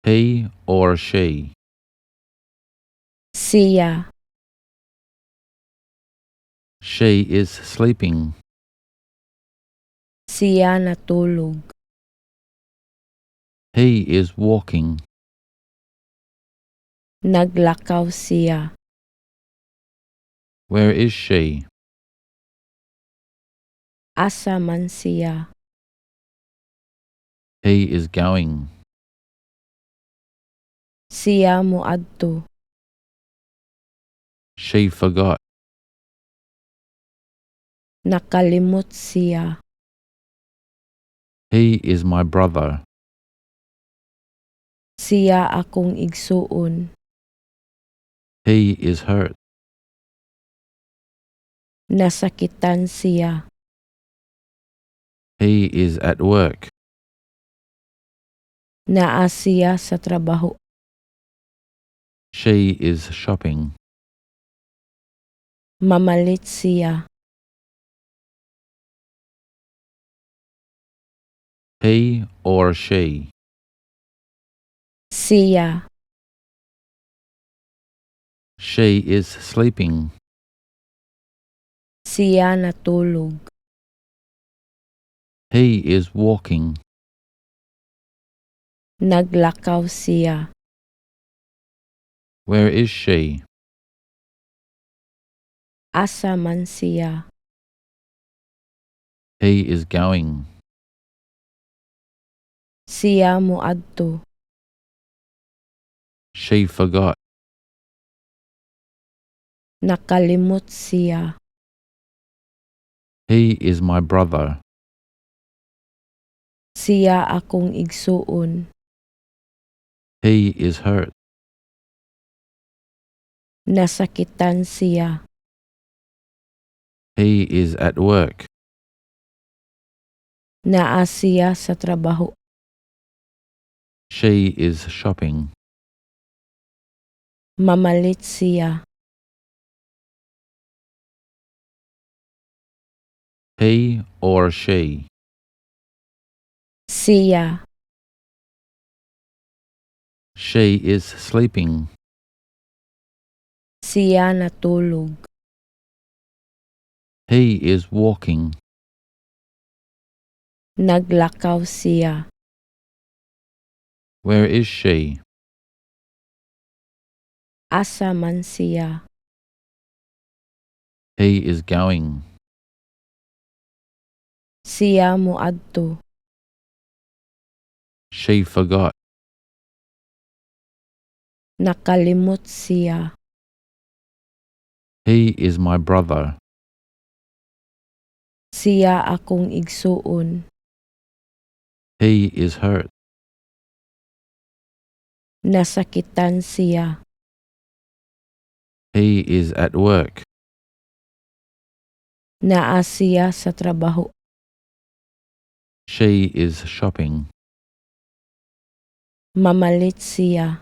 He or she? Siya. She is sleeping. Siya natulog. He is walking. Naglakaw siya. Where is she? Asa man siya? He is going. Siya moadto. She forgot. Nakalimot siya. He is my brother. Siya akong igsuon. He is hurt. Nasakitan siya. He is at work. Naa siya sa trabaho. She is shopping. Mamalit siya. He or she? Siya. She is sleeping. Siya natulog. He is walking. Naglakaw siya. Where is she? Asa man siya? He is going. Siya moadto. She forgot. Nakalimot siya. He is my brother. Siya akong igsuon. He is hurt. Nasakitan siya. He is at work. Naa siya sa trabaho. She is shopping. Mamalit siya. He or she? Siya. She is sleeping. Siya natulog. He is walking. Naglakaw siya. Where is she? Asa man siya? He is going. Siya moadto. She forgot. Nakalimot siya. He is my brother. Siya akong igsuon. He is hurt. Nasakitan siya. He is at work. Naa siya sa trabaho. She is shopping. Mamalit siya.